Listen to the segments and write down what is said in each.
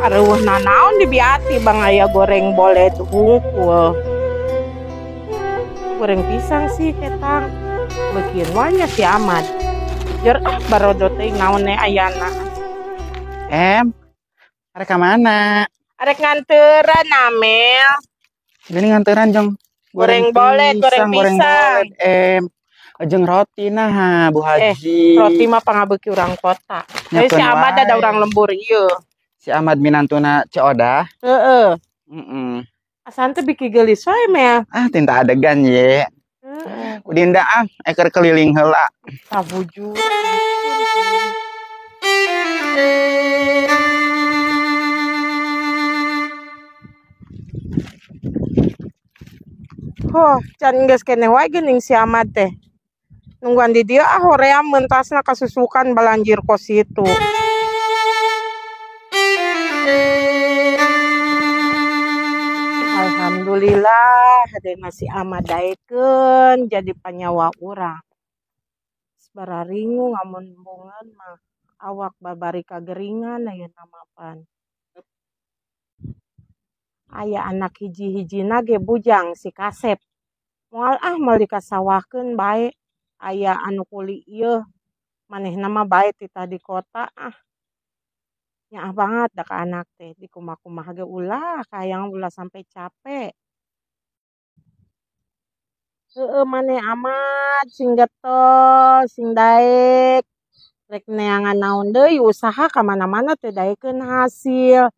Areueuh nanaon di Biati bang aya goreng boleh hungkul. Goreng pisang sih ketang. Beukeun wae si Ahmad. Jer ah barodo teh naon ayana. Em, arek ka mana? Arek nganteran Amel. Ini nganteran jeng goreng bolet, goreng pisang. Goreng bolet, em. Jeung roti nah, Bu Haji. Roti mah pangabeuki urang kota. Si Ahmad ada urang lembur ieu. Si Ahmad minantuna Ceu Odah. Heeh. Heeh. Asan teh biki geulis wae Mel. Ah, tinta adegan ye. Heeh. Udinda ah, eker keliling heula. Sabuju. Huh, can geus keneh wae geuning si Ahmad teh. Nungguan di dieu ah hoream mentasna kasusukan balanjir kos situ. Alhamdulillah hadena si Ahmad daekeun jadi panyawa urang. Bararingu ngamun embungeun mah awak babari kageringan ayeuna mapan. Aya anak hiji-hijina ge bujang si Kasep. Moal ah meuli kasawahkeun bae. Aya anu kuli ieu manehna mah bae titah di kota ah. Nyaah banget da ka anak teh di kumaha-kumaha ge ulah kahayang ulah sampai capek. Heueuh maneh Ahmad sing getol sing daek rek neangan naon deui usaha ka mana-mana teh daekeun hasil.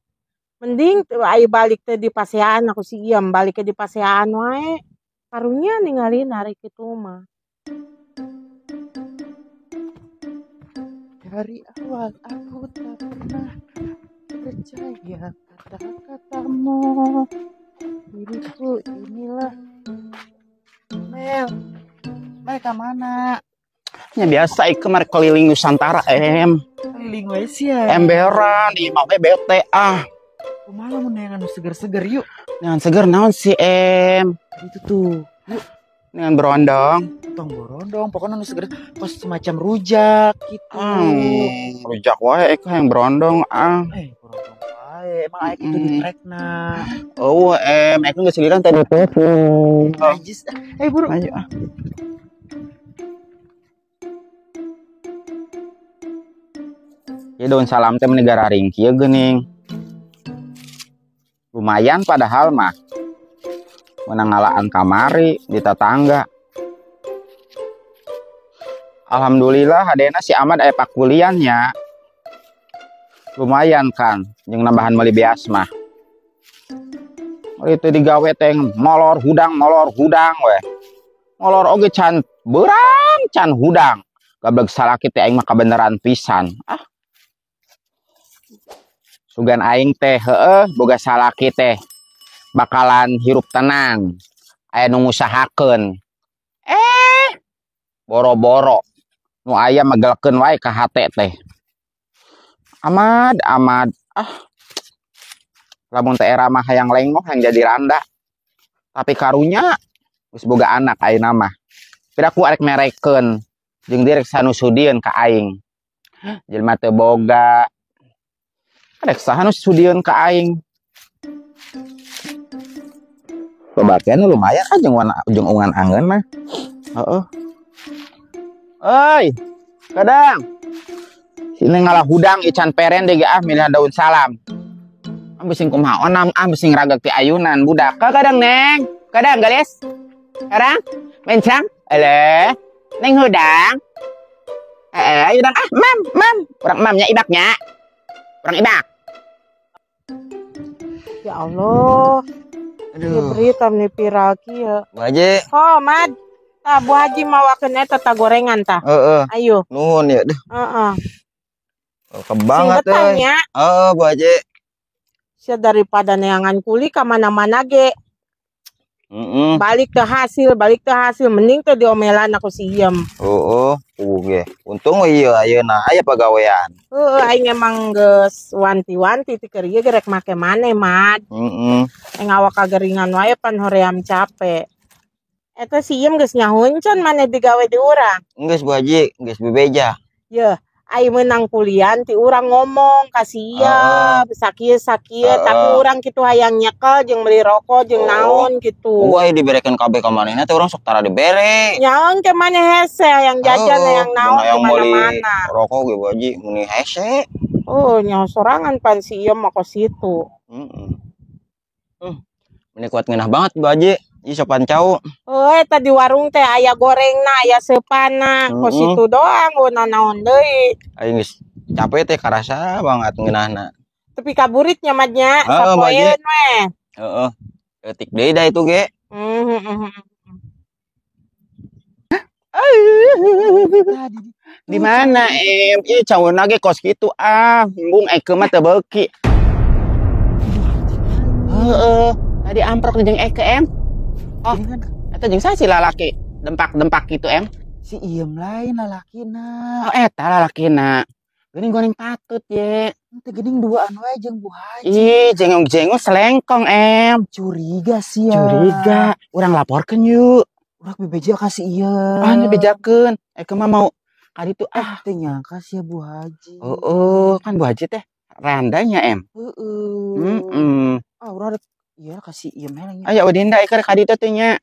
Mending teu ai balik teh di paseaan aku si Iem balik ke di paseaan wae. Karunya ningali narik kitu mah. Dari awal aku tak pernah percaya kata-katamu. Diriku inilah. Mel, mereka mana? Ya biasa ieu mah keliling Nusantara em. Keliling wae sia. Emberan di mah we bete ah. Kumaha mun neangan nu seger-seger yuk. Neangan seger naon sih em? Itu tuh. Yuk. Neangan berondong. Tong borondong, pokoknya nu seger kos semacam rujak gitu. Rujak wae ek yang berondong ah. Berondong wae, emang aek itu di trekna. Oh, em, ek geus siliran tadi tuh. Najis. Buru. Ayo ah. Ya daun salam teh negara ringkieu geuning. Lumayan padahal mah. Menang ngalaan kamari di tetangga. Alhamdulillah hadena si Ahmad aya pakuliannya. Lumayan kan jeung nambahan meuli beas mah. Itu digawe teh molor hudang we. Molor oge can beurang can hudang. Gablek salaki teh aing mah kabeneran pisan. Ah. Sugan aing teh heueuh boga salaki teh bakalan hirup tenang. Aya nu ngusahakeun. Boro-boro nu aya megelkeun wae ka hate teh. Ahmad, Ahmad. Ah. Lamun teh era mah hayang lengoh hayang jadi randa. Tapi karunya geus boga anak ayeuna mah. Piraku arek merekeun jeung direk sanusudieun ka aing. Jelema teu boga. Arek saha nu sudieun ka aing? Babakeun lumayan ah jeung jeung ungan angeun mah. Heeh. Oi, kadang sini ngalah hudang ican peren deh ah milih daun salam. Ah bising kumaha onam ah bising ragak ti ayunan budak. Kadang neng, kadang galis. Kadang mencang, eleh, neng hudang. Ayo dang ah, mam, mam. Urang mamnya ibaknya. Urang ibak. Ya Allah. Aduh. Berita nih viral kieu. Bu Haji. Oh, Mad. Tah Bu Haji mawakeun eta ta gorengan tah. Heeh. Ayo. Nuhun ya deh. Heeh. Kebanget euy. Heeh, Bu Haji. Sia daripada neangan kuli ka mana-mana ge. Heeh. Balik ke hasil, mending teh diomelan aku si Iem. Heeh, ge. Untung ieu ayeuna aya pagawean. Heeh, aing emang geus wanti-wanti ti keur ieu ge rek make maneh, Mad. Heeh. Aing awak kageringan wae pan hoream capek. Eta si Iem geus nyahun can maneh digawe di urang. Geus Bu Haji, geus bebeja. Yeuh, Ai meunang kulian ti urang ngomong ka sia, sakieu-sakieu tapi urang kitu hayang nyekel jeung meuli rokok jeung naon kitu. Eueuh diberekeun kabeh ka manehna teh urang sok tara dibere. Nyaon ke maneh hese hayang jajan hayang naon hayang ke meuli mana-mana. Rokok ge Bu Haji meuni hese. Oh, nyaho sorangan pan si ieu mah kos kitu. Heeh. Meuni kuat ngeunah banget Bu Haji. Ih sopan cau. Oh, eta di warung teh aya gorengna, aya seupana, kos kitu doang eueuh naon deui. Aing geus capek teh karasa banget ngeunahna. Tapi kaburit nya mah nya, Heeh, Bu Haji. sapoeun we. Heeh. Leutik deui da itu ge. Di mana em? Ih cauna ge kos kitu ah, embung eke mah teu beuki. Heeh, tadi amprok jeung eke em. Oh, eta jeung saha si lalaki dempak-dempak gitu em? Si iem lain lalakina. Oh, eta lalakina. Geuning goreng patut ye. Teu geuning duaan wae jeung Bu Haji. Ih, jengong-jengong selengkong em. Curiga sia. Curiga. Urang laporkeun yuk. Urang bebeja ka si iem. Ah, bebejakeun. Eke mah mau ka ditu ah. Teu nyangka sia Bu Haji. Heeh, kan Bu Haji teh randanya em. Heeh. Heeh. Ah, urang rek iya kasih iem heula nya. Aya Udinda iker ka ditu teh nya.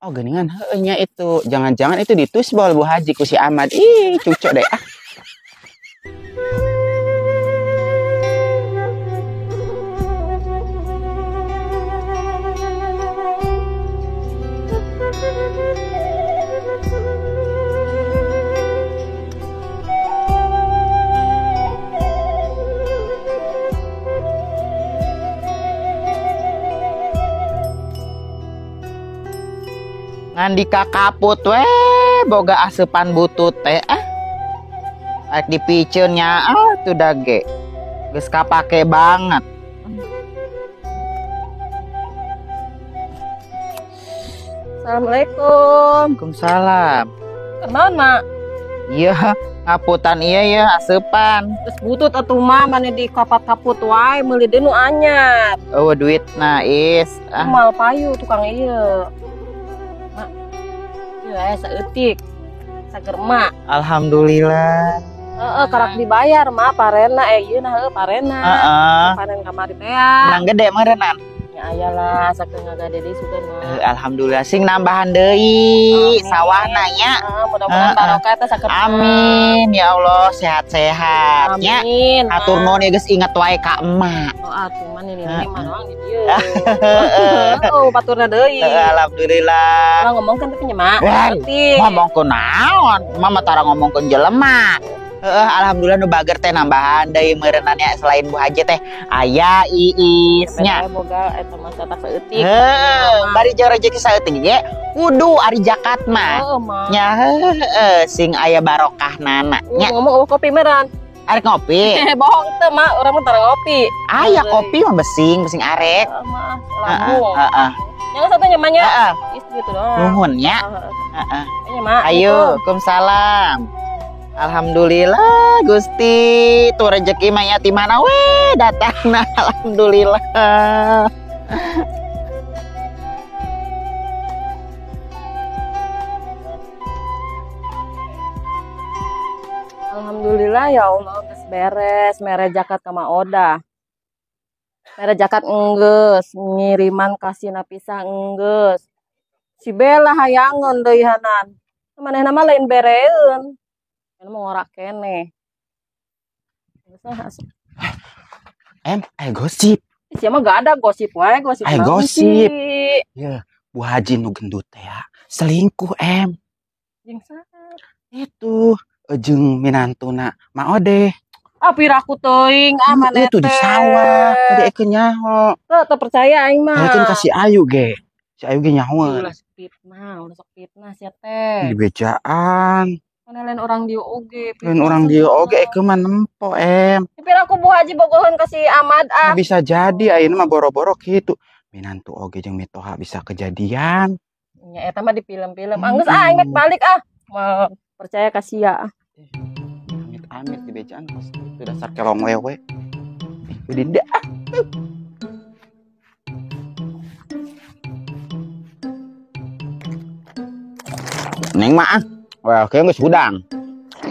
Oh, geuningan heueuh nya itu. Jangan-jangan itu ditusbol Bu Haji ku si Ahmad. Ih, cucok deh ah. Ngandika kaput we boga asupan butut teh ah. Rek dipiceun nya ah tuh dage. Geus kapake banget. Assalamualaikum. Waalaikumsalam. Kunaon, Mak? Iya, ngaputan iya ya asupan. Terus butut atuh mah mane di kapat-kaput wae meuli deui nu anyar. Eueuh duitna is. Ah. Mal payu tukang ieu. Mak. Ieu aya saeutik. Sager mak. Alhamdulillah. Heeh, karak dibayar mah parena ieu nah heueuh parena. Heeh. Paren kamari teh ya. Menang gede meureunnan. Ya aya lah sakeun ngagade deui sugan mah. Alhamdulillah sing nambahan deui sawahna nya. Heeh, mudah-mudahan barokah teh sakeun. Amin ya Allah, sehat-sehat nya. Amin. Atur nuhun ya geus inget wae ka emak. Oh atuh mah nini mah doang di dieu. Oh, baturna deui. Alhamdulillah. Urang ngomongkeun teh nya mak. Ngomongkeun naon? Emak mah tara ngomongkeun jelema. Heeh, alhamdulillah nu bager teh nambahan deui meureunna selain Bu Haji teh aya Iis nya. Boga eta mah satak saeutik. Heuh, bari jeung rezeki saeutik ge kudu ari zakat mah. Heeh, mah. Nya heueuh sing aya barokahnana nya. Ngomong eueuh kopi meureun. Arek ngopi. Bohong teu mah, urang mah tara ngopi. Aya kopi mah besing arek. Heeh, mah lambung. Heeh. Yang satu nya mah nya. Heeh. Is gitu doang. Nuhun nya. Heeh. Ayo, Mak. Ayo, waalaikumsalam. Alhamdulillah Gusti, tuh rezeki mah nya ti mana we datangna alhamdulillah. Alhamdulillah ya Allah geus beres mere jakat ka Mak Odah. Mere jakat enggeus, ngiriman kasina pisah enggeus. Si Bella hayangeun deui hanan. Manehna mah lain bereun. Ini mau ngorak kene. Em, ayo gosip. Siapa gak ada gosip wae, gosip. Ayo gosip. Ya, Bu Haji nu gendut teh ya, selingkuh em. Jeung saha? Itu jeung minantuna Mak Odeh. Ah piraku teuing ah maneh Itu di sawah, tadi eke nyaho. Teu percaya aing mah. Mungkin kasih Ayu ge. Si Ayu ge nyahoeun. Ulah fitnah, ulah sok fitnah sia teh. Di bejaan. Mana lain orang dia oge. Lain orang dia oge eke mah nempo em. Tapi aku Bu Haji bogoheun ka si Ahmad ah. Bisa jadi ayeuna mah boro-boro kitu. Minantu oge jeung mitoha bisa kejadian. Nya eta mah di film-film. Anggeus ah aing balik ah. Mah percaya ka sia. Amit-amit di bejaan kos itu dasar kelong wewe. Udah ah. Neng mah ah. Wah, kayaknya geus hudang.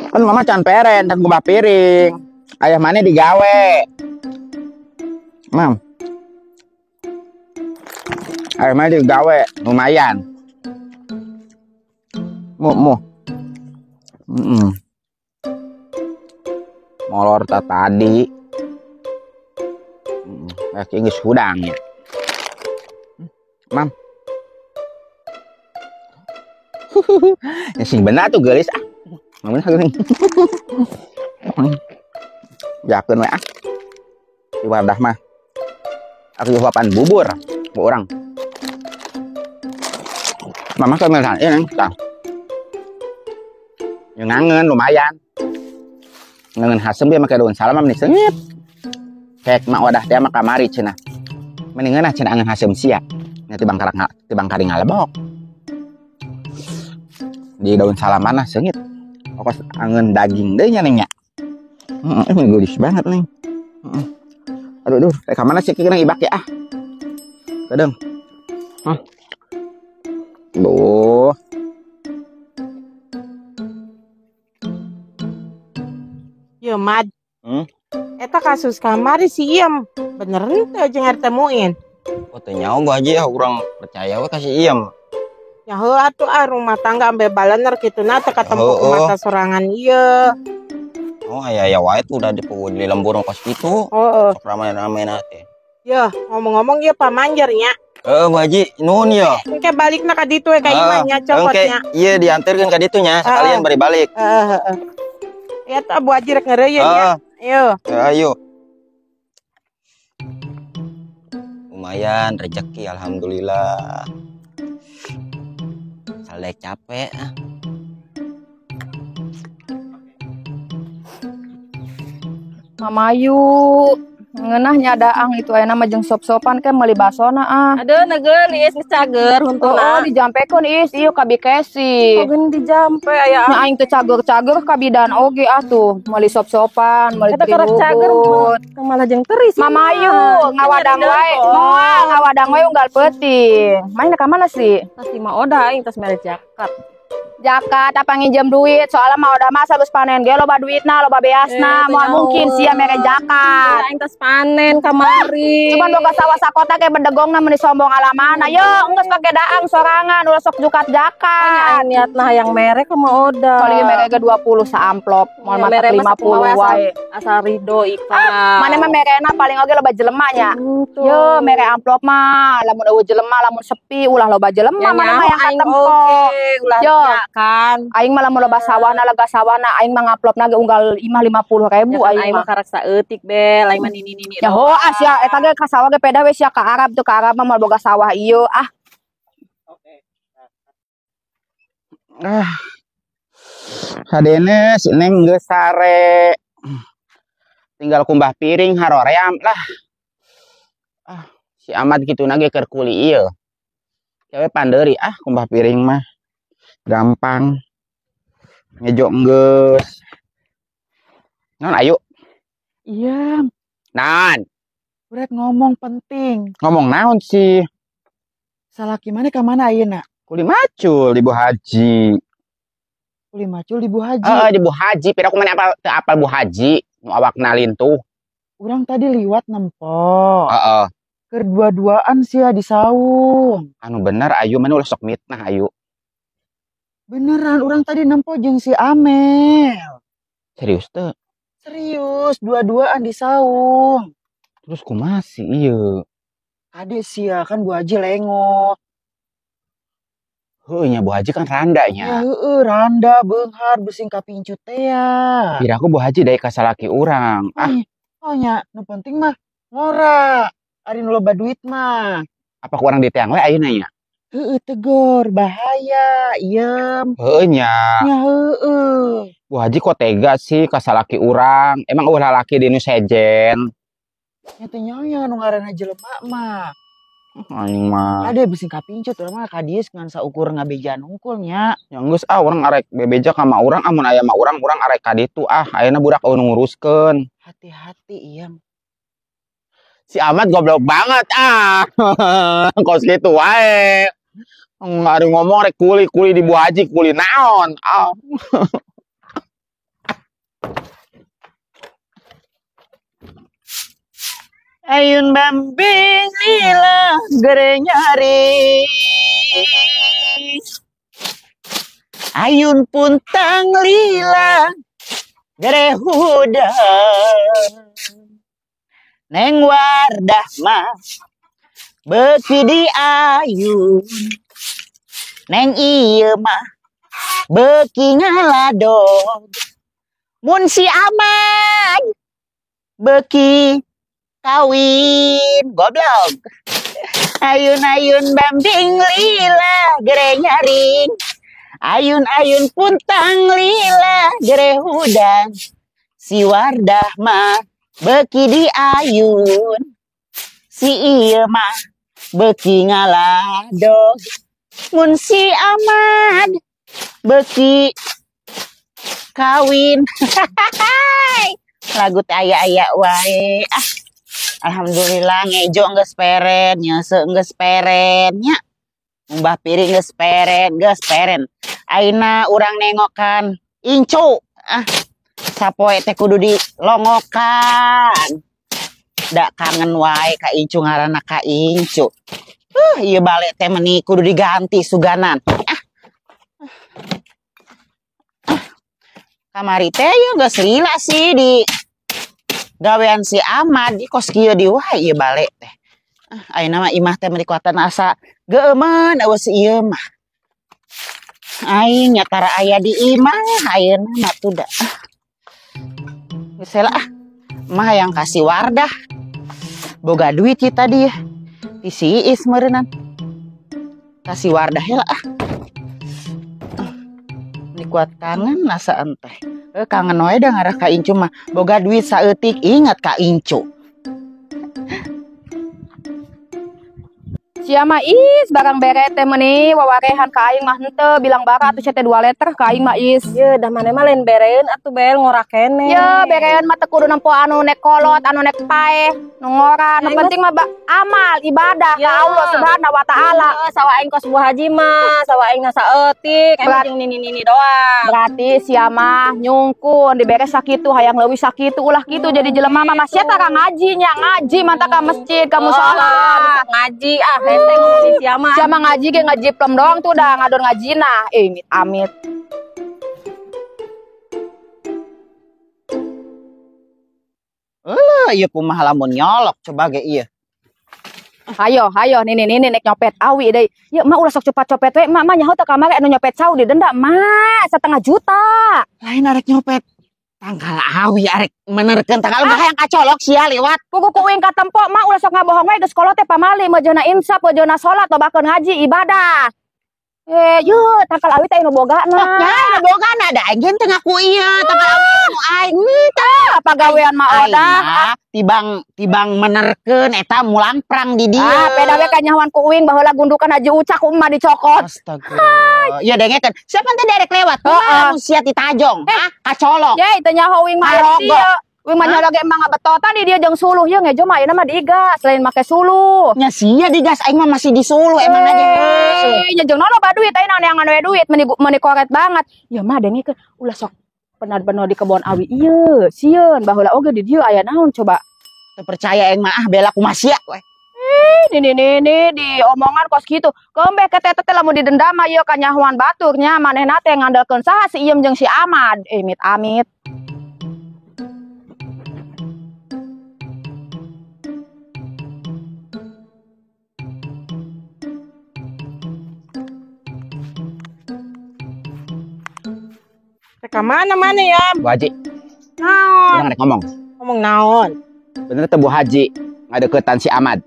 Kan mama can peren dan kubah piring. Ayah mana digawe. Mam. Ayah mana digawe lumayan. Mu. Molor tadi. Laki geus hudang ya. Mam. Ya sing bener tuh geulis ah. Mam geuning. Yakeun we ah. Di wadah mah. Aku huapan bubur bu urang. Mama keur milih ieu neng tah. Ngangeun lumayan. Ngangeun hasem dia make daun salam mah sengit. Kek mak wadah teh mah kamari cenah. Mending ngeunah cenah angeun hasem sia. Nya tibang tibang kari ngalebok. Di daun salaman lah sengit. Pokos angeun daging deui nya neng nya. Heeh, geulis banget neng. Heeh. Aduh, rek ka mana sih kira ibak ya ah. Kadang. Hah. Duh. Yo Mad. Eta kasus kamari si Iem. Bener teu jeung ditemuin. Oh teu nyaho Bu Haji ah urang percaya we ka si Iem. Ya heuh atuh ah rumah tangga ambe balener kitu na teu katempo ku mata sorangan ieu. Oh aya-aya wae tuh udah dipuguh di lembur kos kitu. Heeh. Sok rame-rame na teh. Yeuh, ngomong-ngomong ieu pamanjer nya. Heeh Bu Haji, nuhun ye. Engke balikna ka ditu we ka imah nya cokotnya. Engke ieu dianterkeun ka ditu nya sekalian bari balik. Heeh heeh. Ya tah Bu Haji rek ngeureuyeun nya. Ayo. Ayo. Lumayan rezeki alhamdulillah. Salek capek ah. Mamayu ngeunah nya daang itu ayeuna mah jeung sop-sopan ke meuli basona ah. Aduh neugeulis geus cager huntuna. Oh, dijampekeun is ieu ka Bi Kesi. Oh geun dijampe aya. Nya aing teu cager-cager ka bidan oge ah tuh meuli sop-sopan, meuli eta karek cager malah jeung teri sih. Mamayu ngawadang wae, moal ngawadang wae unggal peuting. Main ka mana sih? Tas lima oda aing tas mere jakat. Jakat apa nginjem duit soalnya mah udah masa geus panen ge loba duitna loba beasna moal mungkin sia mere jakat. Aing tas panen kamari. Cuman boga sawah sakota ge bedegongna meuni sombong alamana. Yo geus pake daang sorangan ulah sok jukat jakat. Aing niatna hayang mere ka mah oda. Paling mere ge 20 saamplop moal mata 50 wae. Asal ridho ikhlas. Mane mah merena paling oge loba jelema nya. Yo mere amplop mah lamun eueuh jelema lamun sepi ulah loba jelema mane mah yang katempo. Yo kan aing mah lamun loba sawana lega sawana aing mah ngaplopna ge unggal imah 50.000 ya kan, aing mah karek saeutik bel aing mah nini-nini ya ho sia eta ge ka sawah ge peda we sia ka Arab tuh ka Arab mah moal boga sawah ieu ah. Ah. Hadene si Neng geus sare. Tinggal kumbah piring haroream lah. Ah, si Ahmad kituna ge keur kuli ieu. Cewe pandeuri ah kumbah piring mah. Gampang. Ngejo enggeus. Non ayo. Iya. Naon? Urek ngomong penting. Ngomong naon sih? Salaki mana ka mana ayeuna? Kuli macul di Bu Haji. Kuli macul di Bu Haji. Heeh, di Bu Haji. Pira ku mana apal teu apal Bu Haji, nu awakna lintuh. Urang tadi liwat nempo. Heeh. Keur dua-duaan sia di saung. Anu bener ayu mana ulah sok mitnah ayu. Beneran urang tadi nempo jeung si Amel. Serius teu? Serius, dua-duaan di saung. Terus kumaha sih ieu? Ade sia kan Bu Haji lengok. Heuh nya Bu Haji kan randa nya. Ya heueuh randa beunghar besing kapincut teh ya. Kira aku Bu Haji daek ka salaki urang. Ah. Oh nya, nu penting mah ngora. Ari nu loba duit mah. Apa ku urang diteang we ayeuna nya? Heueuh tegor, bahaya, iem. Heueuh nya. Nya heueuh. Bu Haji kok tega sih ka salaki urang? Emang eueuh lalaki di nu sejen? Nya teh nyonya nu ngaranna jelema mah. Aing mah. Ade bisi kapincut urang mah ka dieu ngan saukur ngabejaan hungkul nya. Ya geus ah urang arek bebeja ka ma urang amun aya ma urang urang arek ka ditu ah ayeuna budak eueuh nu nguruskeun. Hati-hati iem. Si Ahmad goblok banget ah. Kos kitu wae. Ari ngomong rek kuli-kuli di Bu Haji kuli naon ah. Ayun bambing lila gere nyari. Ayun puntang lila gere hudang. Neng Wardah mah beuki di ayun. Neng ieu mah beuki ngaladog. Mun si Ahmad beuki kawin goblok. Ayun-ayun bambing lila gere nyaring. Ayun-ayun puntang lila gere hudang. Si Wardah mah beuki di ayun. Si ieu mah beuki ngaladog. Mun si Ahmad beuki kawin. Lagu teh aya-aya wae. Ah, alhamdulillah ngejo geus peren, nyeuseuh geus peren nya. Ngumbah piring geus peren, geus peren. Ayeuna urang nengokan incu. Ah, sapoe teh kudu dilongokan. Da kangen wae ka incu ngaranna ka incu. Ieu balik teh meni kudu diganti suganan. Ah. Kamari teh ieu geus lila sih di gawean si Ahmad di kos kieu di wae ieu balik teh. Ah, ayeuna mah imah teh meni kuatan asa geueumeun eueuh si ieu mah. Aing nya tara aya di imah ayeuna mah tuh da. Geus heula ah. Mah yang kasih Wardah. Boga duit ieu tadi ya. Di si Iis meureunnan. Kasih Wardah heula ah. Meni kuat kangen asaan teh. Kangen wae da ngarah ka incu mah. Boga duit saeutik ingat ka incu. Sia mah is barang bere teh meuni wawarehan ka aing mah henteu bilang bara atuh sia teh 2 liter ka aing mah is. Ye dah maneh mah lain bereun atuh bel ngora keneh. Ye bereun mah teu kudu nempo anu nek kolot anu nek paeh nu ngora nu penting mah amal ibadah ka Allah Subhanahu wa taala. Heeh, sawa aing kos Bu Haji mah sawa aing na saeutik emang jeung nini-nini doang. Berarti sia mah nyungkun dibere sakitu hayang leuwih sakitu ulah kitu jadi jelema mah sia tara ngaji nya ngaji mantap ka masjid ka musala. Ngaji ah siapa siapa ngaji ge ngaji plem doang tuh dah ngadon ngaji nah amit amit. Iya kumaha lamun nyolok coba ge ieu. Hayo hayo nini nini nek nyopet awi deui. Ieu mah ulah sok cepat copet we mak mah nyaho teu kamari anu nyopet cau didenda mak 1,5 juta. Lain arek nyopet tanggal awi arek menerkeun tanggal mah hayang kacolok sia lewat. Kuku ku uing katempo mak ulah sok ngabohong we geus kolot teh pamali meujeuhna insaf meujeuhna salat lobakeun ngaji ibadah. Yeuh tanggal awi teh anu bogana. Nya anu bogana da aing teu ngaku ieu tanggal awi nu aing teh pagawean mah odah tibang tibang menerkeun eta mulang prang di dieu. Ah peda we kanyahoan ku uing baheula gundukan Haji Ucak ku emak dicokot. Astagfirullah. Ya dengekeun. Siapa teh derek lewat? Kumaha mun sia ditajong? Hah? Kacolong. Ye teu nyaho uing mah aya di dieu. Uing mah nyaho ge emang ngabetotan di dieu jeung suluh ye ngejo mah ayeuna mah digas lain make suluh. Nya sia digas aing mah masih disuluh emang aja. Nya jeung naon loba duit ayeuna neangan we duit meni koret banget. Ya mah dengekeun ulah sok benar-benar di kebon awi ieu sieun baheula oge di dieu aya naon coba. Teu percaya aing mah ah bela kumaha sia we. Nini nini di omongan kos kitu. Keumbe ke teh teh lamun didenda mah ieu kanyahoan baturnya manehna teh ngandelkeun saha si Iem jeung si Ahmad. Amit amit. Ka mana-mana ya? Bu Haji. Naon? Urang rek ngomong. Ngomong naon? Bener teh Bu Haji ngadeukeutan si Ahmad.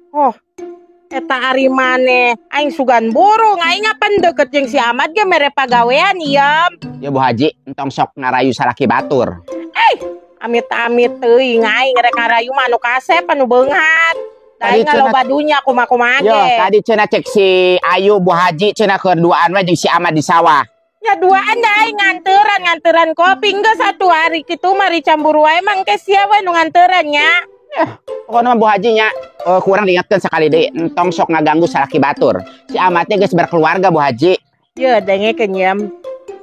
Oh, eta ari maneh aing sugan burung aing ngapan deket jeung si Ahmad ge mere pagawean ieu. Ya Bu Haji, entong sok ngarayu salaki batur. Amit-amit teuing aing rek ngarayu mah anu kasep anu beunghat. Tadi ngaloba dunya kumaha-kumaha ge. Yo, tadi cenah cek si Ayu Bu Haji cenah keur duaan we jeung si Ahmad di sawah. Ya duaan dah aing nganteran kopi geus satu hari kitu mari camburu wae mah engke sia we nu nganteran nya. Pokokna mah Bu Haji nya kurang diingatkeun sakali deui entong sok ngaganggu salaki batur. Si Ahmad teh geus berkeluarga Bu Haji. Ye dengekeun yem.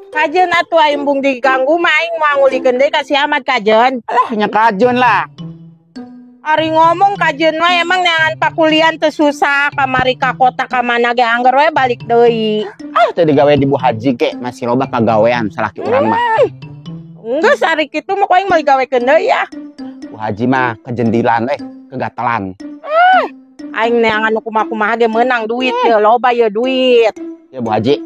Kajeun atuh aing embung diganggu mah aing moal ngulikeun deui ka si Ahmad kajeun. Alah nya kajeun lah. Ari ngomong kajeun we emang neangan pakulian teu susah kamari ka kota ka mana ge angger we balik deui. Ah teu digawe di Bu Haji ge masih loba pagawean salaki urang mah. Geus ari kitu mah ku aing meuli gawekeun deui ya. Bu Haji mah kejendilan kegatelan. Aing neangan nu kumaha-kumaha ge meunang duit ye loba ye duit. Ya Bu Haji,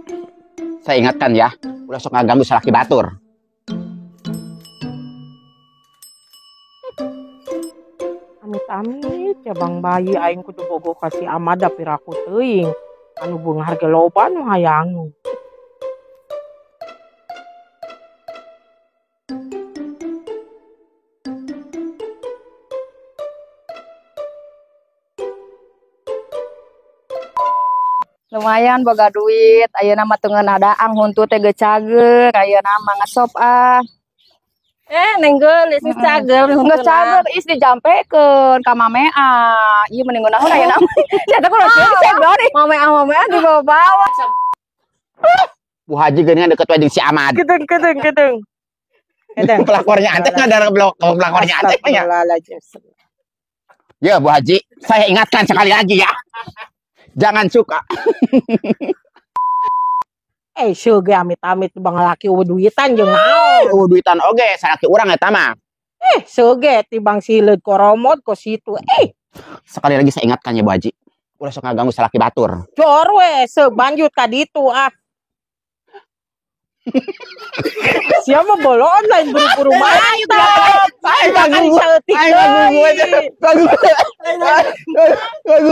saya ingatkan ya, ulah sok ngaganggu salaki batur. Amit-amit ya Bang Bayi aing kudu bogoh ka si Amada piraku teuing. Anu beunghar ge loba nu hayang. Lumayan boga duit, ayeuna mah teu ngeunah daang huntu teh geus cager, ayeuna mah ngesop ah. Neng geulis geus cager Geus cager is dijampekeun ka mamea. Ieu mending ngeunaheun ayeuna mah. Sia teh kudu sieun Mamea-mamea dibawa-bawa. Bu Haji geuningan deket we jeung si Ahmad. Gedeng gedeng gedeng. Gedeng. Pelakornya antek nggak ada pelakornya antek nya. Astagfirullahaladzim. Ya Bu Haji, saya ingatkan sekali lagi ya. Jangan suka. Seuge amit-amit bang laki eueuh duitan jeung naon. Eueuh duitan oge salaki urang eta mah. Seuge tibang sileud koromot ko situ. Sekali lagi saya ingatkan ya Bu Haji. Ulah sok ngaganggu salaki batur. Jor we, seug banjut ka ditu ah. Siapa boloan lain buru-buru mantap. Ayo, Ayo, ayo, ayo, ayo, ayo, ayo, ayo.